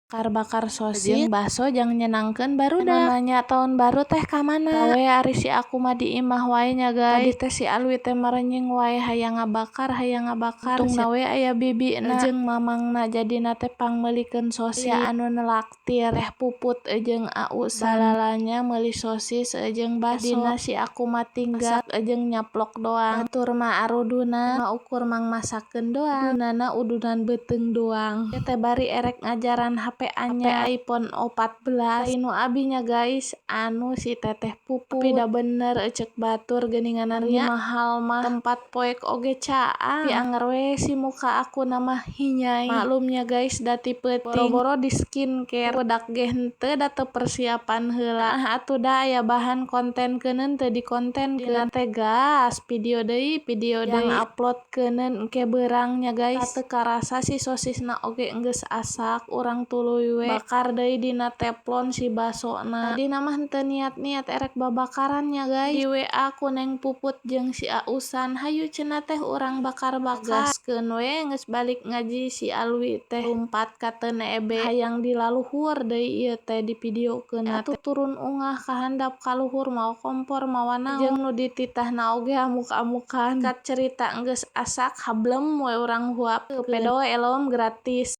Bakar-bakar sosis jeung baso jang nyenangkeun barudak. Anu nanya taun baru teh ka mana? Tah we ari si aku mah di imah wae nya, guys. Tadi teh si Alwi teh merenying wae hayang ngabakar, hayang ngabakar. Untungna we aya bibina jeung mamangna, jadina teh pangmeulikeun sosis. Aya anu nelaktir, Teh Puput jeung Ausan. Balalanya meuli sosis jeung baso. Jadina si aku mah tinggal masak jeung nyaplok doang. Batur mah aruduna mah ukur mangmasakeun doang, udunanna udunan beuteung doang. Ieu teh bari erek ngajaran HP anyar, iPhone 14. Lain nu abi nya, guys, anu si Teteh Puput. Tapi da bener ceuk batur geuninganan nya, mahal mah tempat poek oge caang. Tapi anger we si muka akuna mah hinyai. Maklum nya, guys, da ti peuting boro-boro di skincare, bedak ge henteu, da teu persiapan heula. Nah atuh da aya bahan konten keuneun teu dikontenkeun. Dina teh gas video deui, video deui. Jang upload keuneun engke beurang nya, guys. Teu karasa si sosisna oge geus asak, urang tuluy we bakar deui dina teflon si basona. Tadina mah henteu niat-niat erek babakaran nya, guys. Di WA ku Neng Puput jeung si Ausan, "Hayu," cenah teh, "urang bakar-bakar." Gaskeun we geus balik ngaji si Alwi teh lumpat ka teu neebe, hayang dilaluhur deui ieu teh divideokeunna teh. Turun ungah ka handap ka luhur mawa kompor, mawa naon, jeung nu dititahna oge amuk-amukan. Singkat cerita, geus asak, hablem we urang huapkeun. Pedo elom gratis.